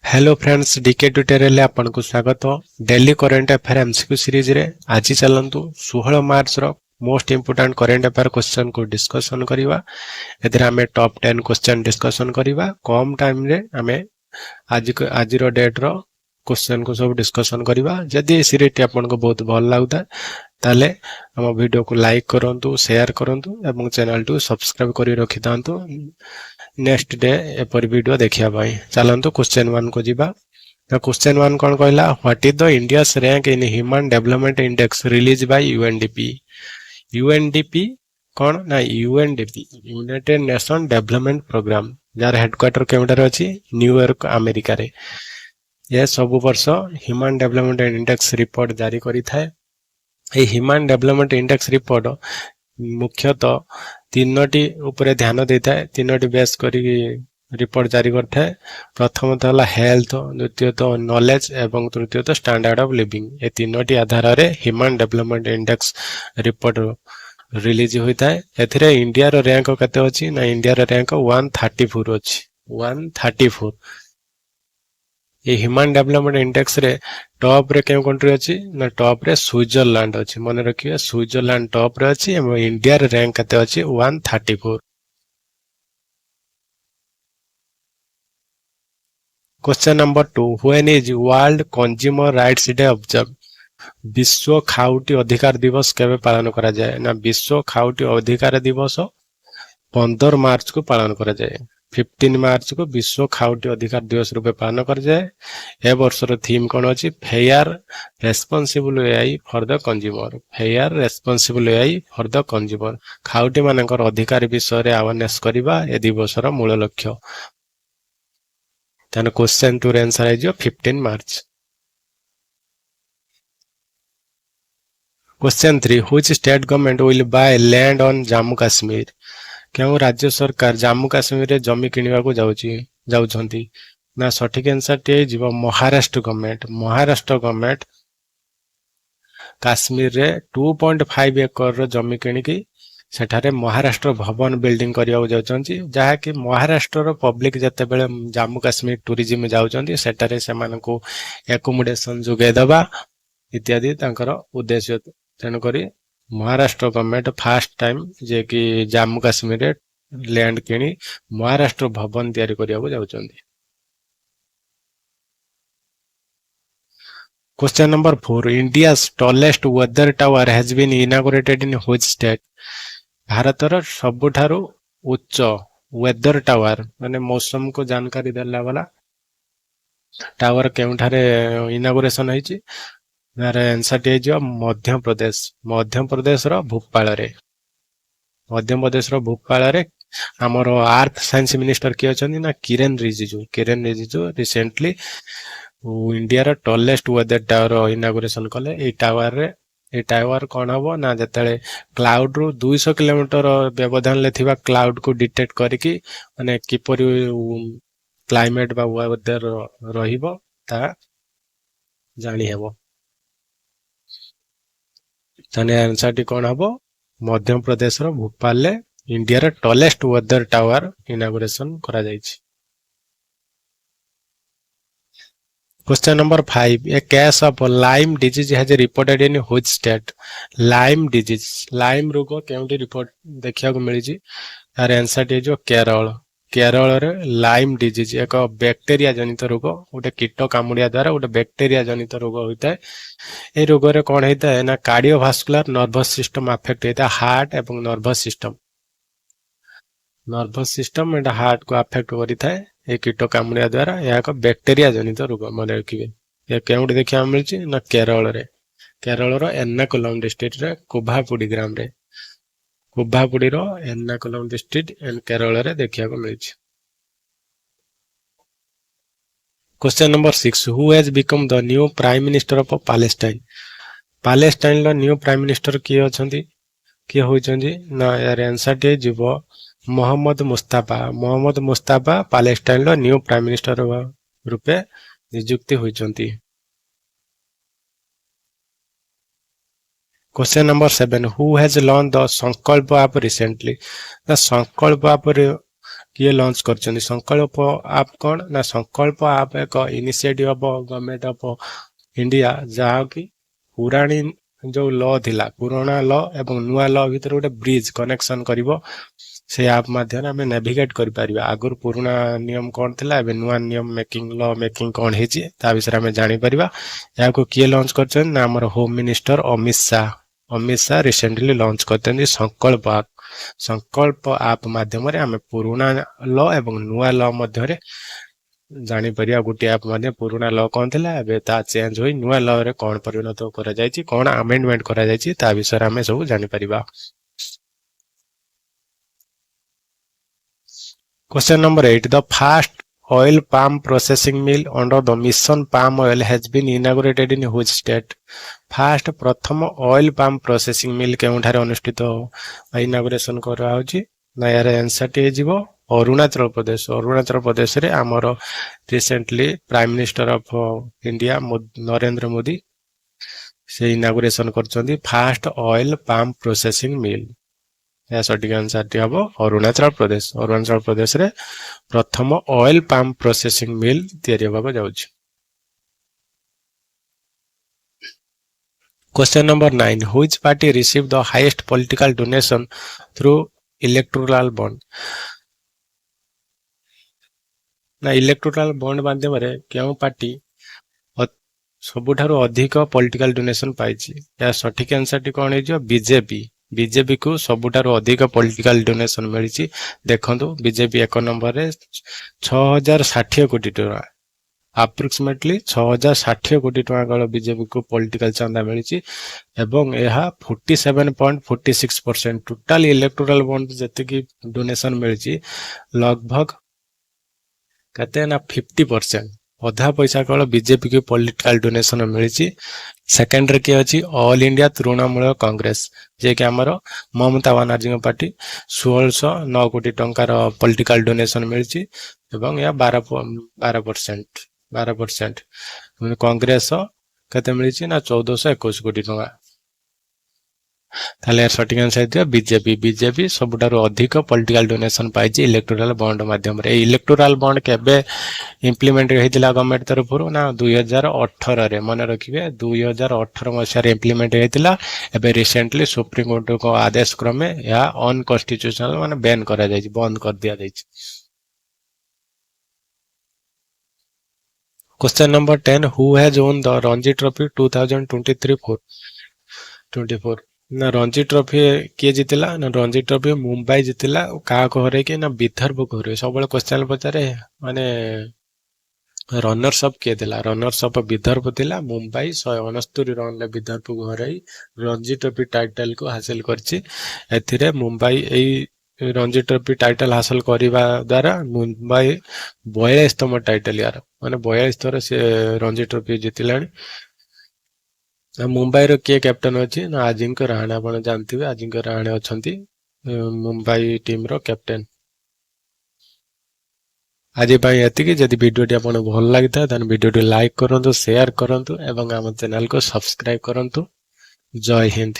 Hello friends, DK ଟ୍ୟୁଟୋରିଆଲରେ ଆପଣଙ୍କୁ ସ୍ୱାଗତ। Daily current affair MCQ ସିରିଜରେ ଆଜି ଚାଲନ୍ତୁ 16 ମାର୍ଚ୍ଚର ମୋଷ୍ଟ ଇମ୍ପୋର୍ଟାଣ୍ଟ କରେଣ୍ଟ ଆଫେୟାର କ୍ୱେଶ୍ଚନକୁ ଡିସ୍କସନ୍ କରିବା। ଏଥିରେ ଆମେ ଟପ୍ 10 କ୍ୱେଶ୍ଚନ ଡିସ୍କସନ୍ କରିବା। କମ୍ ଟାଇମ୍ରେ ଆମେ ଆଜିର ଡେଟ୍ର କ୍ୱେଶ୍ଚନକୁ ସବୁ ଡିସ୍କସନ୍ କରିବା। ଯଦି ଏ ସିରିଜଟି ଆପଣଙ୍କୁ ବହୁତ ଭଲ ଲାଗୁଥାଏ, ତାହେଲେ ଆମ ଭିଡ଼ିଓକୁ ଲାଇକ୍ କରନ୍ତୁ, ସେୟାର କରନ୍ତୁ ଏବଂ ଚ୍ୟାନେଲଟିକୁ ସବସ୍କ୍ରାଇବ୍ କରି ରଖିଥାନ୍ତୁ ନେକ୍ସଟ ଡେ ଏପରି ଭିଡ଼ିଓ ଦେଖିବା ପାଇଁ। ଚାଲନ୍ତୁ କ୍ୱେଶ୍ଚନ ୱାନ୍କୁ ଯିବା। ତ କ୍ୱେଶ୍ଚନ ୱାନ୍ କ'ଣ କହିଲା? What is the India's rank in Human Development Index release by UNDP? UNDP କ'ଣ ନା ୟୁଏନଡିପି, ୟୁନାଇଟେଡ୍ ନେସନ୍ ଡେଭଲପମେଣ୍ଟ ପ୍ରୋଗ୍ରାମ, ଯାହାର ହେଡକ୍ୱାର୍ଟର କେଉଁଠାରେ ଅଛି? ନ୍ୟୁୟର୍କ, ଆମେରିକାରେ। ଏ ସବୁ ବର୍ଷ ହ୍ୟୁମାନ ଡେଭଲପମେଣ୍ଟ ଇଣ୍ଡେକ୍ସ ରିପୋର୍ଟ ଜାରି କରିଥାଏ। ଏହି ହ୍ୟୁମାନ ଡେଭଲପମେଣ୍ଟ ଇଣ୍ଡେକ୍ସ ରିପୋର୍ଟ ମୁଖ୍ୟତଃ ତିନୋଟି ଉପରେ ଧ୍ୟାନ ଦେଇଥାଏ, ତିନୋଟି ବେସ୍ କରିକି ରିପୋର୍ଟ ଜାରି କରିଥାଏ। ପ୍ରଥମତଃ ହେଲା ହେଲ୍ଥ, ଦ୍ୱିତୀୟତଃ ନଲେଜ ଏବଂ ତୃତୀୟତଃ ଷ୍ଟାଣ୍ଡାର୍ଡ ଅଫ୍ ଲିଭିଂ। ଏ ତିନୋଟି ଆଧାରରେ human development index report release ହୋଇଥାଏ। ଏଥିରେ ଇଣ୍ଡିଆର ର୍ୟାଙ୍କ କେତେ ଅଛି ନା ଇଣ୍ଡିଆର ର୍ୟାଙ୍କ 134 ଅଛି, 134। ଏଇ ହ୍ୟୁମାନ ଡେଭଲପମେଣ୍ଟ ଇଣ୍ଡେକ୍ସରେ ଟପରେ କେଉଁ କଣ୍ଟ୍ରି ଅଛି ନା ଟପରେ ସୁଇଜରଲ୍ୟାଣ୍ଡ ଅଛି। ମନେ ରଖିବେ, ସୁଇଜରଲ୍ୟାଣ୍ଡ ଟପରେ ଅଛି ଏବଂ ଇଣ୍ଡିଆର ର୍ୟାଙ୍କ କେତେ ଅଛି? 134। Question number 2. When is World Consumer Rights Day observed? ବିଶ୍ୱ ଖାଉଟି ଅଧିକାର ଦିବସ କେବେ ପାଳନ କରାଯାଏ ନା ବିଶ୍ୱ ଖାଉଟି ଅଧିକାର ଦିବସ 15 ମାର୍ଚ୍ଚକୁ ପାଳନ କରାଯାଏ। 15 ମାର୍ଚ୍ଚକୁ ବିଶ୍ୱ ଖାଉଟି ଅଧିକାର ଦିବସ ରୂପେ ପାଳନ କରାଯାଏ। ଏ ବର୍ଷର ଥିମ୍ କ'ଣ ଅଛି? Fair, responsible AI for the consumer. Fair, responsible AI for the consumer. ଖାଉଟି ମାନଙ୍କର ଅଧିକାର ବିଷୟରେ ଆୱାରନେସ୍ କରିବା ଏ ଦିବସର ମୂଳ ଲକ୍ଷ୍ୟ। ତାହେଲେ କ୍ୱେଶ୍ଚନ ଟୁର ଆନ୍ସର ହେଇଯିବ 15 March. Question 3. Which state government will buy land on Jammu Kashmir? କେଉଁ ରାଜ୍ୟ ସରକାର ଜାମ୍ମୁ କାଶ୍ମୀରରେ ଜମି କିଣିବାକୁ ଯାଉଛନ୍ତି ନା ସଠିକ ଆନ୍ସରଟି ହେଇଯିବ ମହାରାଷ୍ଟ୍ର ଗଭର୍ଣ୍ଣମେଣ୍ଟ। ମହାରାଷ୍ଟ୍ର ଗଭର୍ଣ୍ଣମେଣ୍ଟ କାଶ୍ମୀରରେ 2.5 ଏକରର ଜମି କିଣିକି ସେଠାରେ ମହାରାଷ୍ଟ୍ର ଭବନ ବିଲ୍ଡିଂ କରିବାକୁ ଯାଉଛନ୍ତି, ଯାହାକି ମହାରାଷ୍ଟ୍ରର ପବ୍ଲିକ ଯେତେବେଳେ ଜାମ୍ମୁ କାଶ୍ମୀର ଟୁରିଜିମ ଯାଉଛନ୍ତି, ସେଠାରେ ସେମାନଙ୍କୁ ଏକୋମୋଡେସନ ଯୋଗାଇ ଦେବା ଇତ୍ୟାଦି ତାଙ୍କର ଉଦ୍ଦେଶ୍ୟ। ତେଣୁକରି ମହାରାଷ୍ଟ୍ର ଗଭର୍ଣ୍ଣମେଣ୍ଟ ଫାଷ୍ଟ ଟାଇମ ଯିଏକି ଜାମ୍ମୁ କାଶ୍ମୀରରେ ଲ୍ୟାଣ୍ଡ କିଣି ମହାରାଷ୍ଟ୍ର ଭବନ ତିଆରି କରିବାକୁ ଯାଉଛନ୍ତି। Question number 4. India's tallest weather tower has been inaugurated in which state? ଭାରତର ସବୁଠାରୁ ଉଚ୍ଚ ୱେଦର ଟାୱାର, ମାନେ ମୌସମକୁ ଜାନକାରୀ ଦେଲା ବାଲା ଟାୱାର କେଉଁଠାରେ ଇନାଗୁରେସନ ହେଇଛି? ଏହାର ଆନ୍ସରଟି ହେଇଯିବ ମଧ୍ୟପ୍ରଦେଶ, ମଧ୍ୟପ୍ରଦେଶର ଭୋପାଳରେ। ମଧ୍ୟପ୍ରଦେଶର ଭୋପାଳରେ। ଆମର ଆର୍ଥ ସାଇନ୍ସ ମିନିଷ୍ଟର କିଏ ଅଛନ୍ତି ନା କିରେନ ରିଜିଜୁ। କିରେନ ରିଜିଜୁ ରିସେଣ୍ଟଲି ଇଣ୍ଡିଆର ଟଲେଷ୍ଟ ୱେଦର ଟାୱାର ଇନାଗୁରେସନ କଲେ। ଏଇ ଟାୱାର କଣ ହବ ନା ଯେତେବେଳେ କ୍ଲାଉଡରୁ 200 କିଲୋମିଟର ବ୍ୟବଧାନରେ ଥିବା କ୍ଲାଉଡକୁ ଡିଟେକ୍ଟ କରିକି ମାନେ କିପରି କ୍ଲାଇମେଟ ବା ୱେଦର ରହିବ, ତାହା ଜାଣିହେବ। ତାହେଲେ ଆନ୍ସରଟି କଣ ହବ? ମଧ୍ୟପ୍ରଦେଶର ଭୋପାଳରେ ଇଣ୍ଡିଆର ଟଲେଷ୍ଟ ୱେଦର ଟାୱାର ଇନାଗୁରେସନ କରାଯାଇଛି। Question number 5. A case of Lyme disease has reported in which state? Lyme disease, Lyme ରୋଗ କେଉଁଠି ରିପୋର୍ଟ ଦେଖିବାକୁ ମିଳିଛି? ତାର ଆନ୍ସରଟି ହେଇଯିବ କେରଳ। କେରଳରେ ଲାଇମ୍ ଡିଜିଜ୍ ଏକ ବ୍ୟାକ୍ଟେରିଆ ଜନିତ ରୋଗ। ଗୋଟେ କୀଟ କାମୁଡ଼ିବା ଦ୍ୱାରା ଗୋଟେ ବ୍ୟାକ୍ଟେରିଆ ଜନିତ ରୋଗ ହୋଇଥାଏ। ଏହି ରୋଗରେ କଣ ହେଇଥାଏ ନା କାର୍ଡିଓଭାସ୍କୁଲାର ନର୍ଭସ ସିଷ୍ଟମ ଆଫେକ୍ଟ ହେଇଥାଏ। ହାର୍ଟ ଏବଂ ନର୍ଭସ ସିଷ୍ଟମ ଏଇଟା ହାର୍ଟକୁ ଆଫେକ୍ଟ କରିଥାଏ ଏହି କୀଟ କାମୁଡ଼ିବା ଦ୍ୱାରା। ଏହା ଏକ ବ୍ୟାକ୍ଟେରିଆ ଜନିତ ରୋଗ, ମନେ ରଖିବେ। ଏହା କେଉଁଠି ଦେଖିବାକୁ ମିଳୁଛି ନା କେରଳରେ, କେରଳର ଏର୍ନାକୁଲମ ଡିଷ୍ଟ୍ରିକ୍ଟରେ କୋଭାପୁଡ଼ି ଗ୍ରାମରେ। କୋଭାପୁଡ଼ିର ଏର୍ନାକୁଲମ ଡିଷ୍ଟ୍ରିକ୍ଟ କେରଳରେ ଦେଖିବାକୁ ମିଳିଛି। Question number 6. Who has become the new Prime Minister of Palestine? ପାଲେଷ୍ଟାଇନର new prime minister କିଏ ଅଛନ୍ତି, କିଏ ହୋଇଛନ୍ତି ନା ଏହାର ଆନ୍ସରଟି ହେଇଯିବ ମହମ୍ମଦ ମୁସ୍ତାଫା। ମହମ୍ମଦ ମୁସ୍ତାଫା ପାଲେଷ୍ଟାଇନର ନ୍ୟୁ ପ୍ରାଇମ ମିନିଷ୍ଟର ରୂପେ ନିଯୁକ୍ତି ହୋଇଛନ୍ତି। Question number 7. Who has launched the Sankalp app recently? The Sankalp app କିଏ ଲଞ୍ଚ କରିଛନ୍ତି? ସଂକଳ୍ପ ଆପ୍ କ'ଣ ନା, ସଂକଳ୍ପ ଆପ୍ ଏକ initiative of Government of India, ଯାହାକି ପୁରାଣି ଯୋଉ ଲ ଥିଲା, ପୁରୁଣା ଲ ଏବଂ ନୂଆ ଲ ଭିତରେ ଗୋଟେ ବ୍ରିଜ କନେକ୍ସନ କରିବ। ସେ ଆପ୍ ମାଧ୍ୟମରେ ଆମେ ନେଭିଗେଟ୍ କରିପାରିବା, ଆଗରୁ ପୁରୁଣା ନିୟମ କ'ଣ ଥିଲା, ଏବେ ନୂଆ ନିୟମ ମେକିଂ, ଲ ମେକିଂ କ'ଣ ହେଇଛି, ତା ବିଷୟରେ ଆମେ ଜାଣିପାରିବା। ଏହାକୁ କିଏ ଲଞ୍ଚ କରିଛନ୍ତି ନା, ଆମର home minister Amit Shah. Amit Shah recently launch କରିଛନ୍ତି ସଂକଳ୍ପ ଆପ୍। ସଂକଳ୍ପ ଆପ୍ ମାଧ୍ୟମରେ ଆମେ ପୁରୁଣା ଲ ଏବଂ ନୂଆ ଲ ମଧ୍ୟରେ ଜାଣିପାରିବା। ଗୋଟିଏ ଆପ୍ ମଧ୍ୟ ପୁରୁଣା ଲ କ'ଣ ଥିଲା, ଏବେ ତା ଚେଞ୍ଜ ହୋଇ ନୂଆ ଲରେ କ'ଣ ପରିଣତ କରାଯାଇଛି, କ'ଣ ଆମେଣ୍ଡମେଣ୍ଟ କରାଯାଇଛି, ତା ବିଷୟରେ ଆମେ ସବୁ ଜାଣିପାରିବା। Question number 8. The first oil palm processing mill under the Mission Palm Oil has been inaugurated in which state? First, ପ୍ରଥମ ଅଏଲ ପାମ୍ ପ୍ରୋସେସିଂ ମିଲ୍ କେଉଁଠାରେ ଅନୁଷ୍ଠିତ, ଇନାଗୁରେସନ କରାହଉଛି ନା, ଏହାର ଆନ୍ସରଟି ହେଇଯିବ ଅରୁଣାଚଳ ପ୍ରଦେଶ। ଅରୁଣାଚଳ ପ୍ରଦେଶରେ ଆମର recently Prime Minister of India Narendra Modi ସେ ଇନାଗୁରେସନ କରିଛନ୍ତି first oil palm processing mill. ଏହା ସଠିକ ଆନ୍ସରଟି ହବ ଅରୁଣାଚଳ ପ୍ରଦେଶ। ଅରୁଣାଚଳ ପ୍ରଦେଶରେ ପ୍ରଥମ ଅଏଲ ପାମ୍ ପ୍ରୋସେସିଂ ମିଲ୍ ତିଆରି ହେବାକୁ ଯାଉଛି। Question number 9. Which party received the highest political donation through electoral bond? ନା, ଇଲେକ୍ଟ୍ରୋରାଲ ବଣ୍ଡ ମାଧ୍ୟମରେ କେଉଁ ପାର୍ଟି ସବୁଠାରୁ ଅଧିକ ପଲିଟିକାଲ ଡୋନେସନ ପାଇଛି? ଏହା ସଠିକ ଆନ୍ସରଟି କ'ଣ ହେଇଯିବ? ବିଜେପି। ବିଜେପିକୁ ସବୁଠାରୁ ଅଧିକ ପଲିଟିକାଲ ଡୋନେସନ ମିଳିଛି। ଦେଖନ୍ତୁ, ବିଜେପି ଏକ ନମ୍ବରରେ, 6060 କୋଟି ଟଙ୍କା, ଆପ୍ରୋକ୍ସିମେଟଲି 6060 କୋଟି ଟଙ୍କା କେବଳ ବିଜେପିକୁ ପଲିଟିକାଲ ଚାନ୍ଦା ମିଳିଛି ଏବଂ ଏହା 47.46% total electoral bond ଯେତିକି ଡୋନେସନ ମିଳିଛି, ଲଗଭଗ କେତେ ନା 50%, ଅଧା ପଇସା କେବଳ ବିଜେପିକୁ ପଲିଟିକାଲ ଡୋନେସନ ମିଳିଛି। ସେକେଣ୍ଡରେ କିଏ ଅଛି? ଅଲ୍ ଇଣ୍ଡିଆ ତୃଣମୂଳ କଂଗ୍ରେସ, ଯିଏକି ଆମର ମମତା ବାନାର୍ଜୀଙ୍କ ପାର୍ଟି। 1609 କୋଟି ଟଙ୍କାର ପଲିଟିକାଲ ଡୋନେସନ ମିଳିଛି ଏବଂ ଏହା 12%, 12%। କଂଗ୍ରେସ କେତେ ମିଳିଛି ନା, 1421 କୋଟି ଟଙ୍କା। ତାହେଲେ ଏହାର ସଠିକ ଆନ୍ସର ହେଇଥିବ ବିଜେପି। ବିଜେପି ସବୁଠାରୁ ଅଧିକ ପଲିଟିକାଲ ଡୋନେସନ ପାଇଛି ଇଲେକ୍ଟୋରାଲ ବଣ୍ଡ ମାଧ୍ୟମରେ। ଏଇ ଇଲେକ୍ଟୋରାଲ ବଣ୍ଡ କେବେ ଇମ୍ପ୍ଲିମେଣ୍ଟ ହେଇଥିଲା ଗଭର୍ଣ୍ଣମେଣ୍ଟ ତରଫରୁ ନା, 2018ରେ। ମନେ ରଖିବେ, 2018 ମସିହାରେ ଇମ୍ପ୍ଲିମେଣ୍ଟ ହେଇଥିଲା। ଏବେ ରିସେଣ୍ଟଲି ସୁପ୍ରିମକୋର୍ଟଙ୍କ ଆଦେଶ କ୍ରମେ ଏହା ଅନକନଷ୍ଟିଟ୍ୟୁସନାଲ, ମାନେ ବ୍ୟାନ୍ କରାଯାଇଛି, ବନ୍ଦ କରିଦିଆଯାଇଛି। Question number 10. Who has won the Ranji Trophy 2023 4 24? ନା, ରଞ୍ଜି ଟ୍ରଫି କିଏ ଜିତିଲା ନା, ରଞ୍ଜି ଟ୍ରଫି ମୁମ୍ବାଇ ଜିତିଲା। କାହାକୁ ହରେଇକି ନା, ବିଦର୍ଭକୁ ହରେଇ। ସବୁବେଳେ କ୍ୱେଶ୍ଚନ ପଚାରେ, ମାନେ ରନର୍ସ ଅପ୍ କିଏ ଥିଲା? ରନର୍ସ ଅପ୍ ବିଦର୍ଭ ଥିଲା। ମୁମ୍ବାଇ 169 ରନରେ ବିଦର୍ଭକୁ ହରାଇ ରଞ୍ଜି ଟ୍ରଫି ଟାଇଟଲକୁ ହାସଲ କରିଛି। ଏଥିରେ ମୁମ୍ବାଇ ଏଇ ରଞ୍ଜି ଟ୍ରଫି ଟାଇଟଲ ହାସଲ କରିବା ଦ୍ୱାରା ମୁମ୍ବାଇ 42ତମ ଟାଇଟଲ ୟାର, ମାନେ 42 ଥର ସେ ରଞ୍ଜି ଟ୍ରଫି ଜିତିଲାଣି। ମୁମ୍ବାଇର କିଏ କ୍ୟାପ୍ଟେନ ଅଛି ନା, ଆଜିଙ୍କ୍ୟ ରାହାଣେ। ଆପଣ ଜାଣିଥିବେ, ଆଜିଙ୍କ୍ୟ ରାହାଣେ ଅଛନ୍ତି ମୁମ୍ବାଇ ଟିମର କ୍ୟାପ୍ଟେନ। ଆଜି ପାଇଁ ଏତିକି। ଯଦି ଭିଡ଼ିଓଟି ଆପଣଙ୍କୁ ଭଲ ଲାଗିଥାଏ, ତାହେଲେ ଭିଡ଼ିଓଟି ଲାଇକ୍ କରନ୍ତୁ, ସେୟାର କରନ୍ତୁ ଏବଂ ଆମ ଚ୍ୟାନେଲକୁ ସବସ୍କ୍ରାଇବ କରନ୍ତୁ। ଜୟ ହିନ୍ଦ।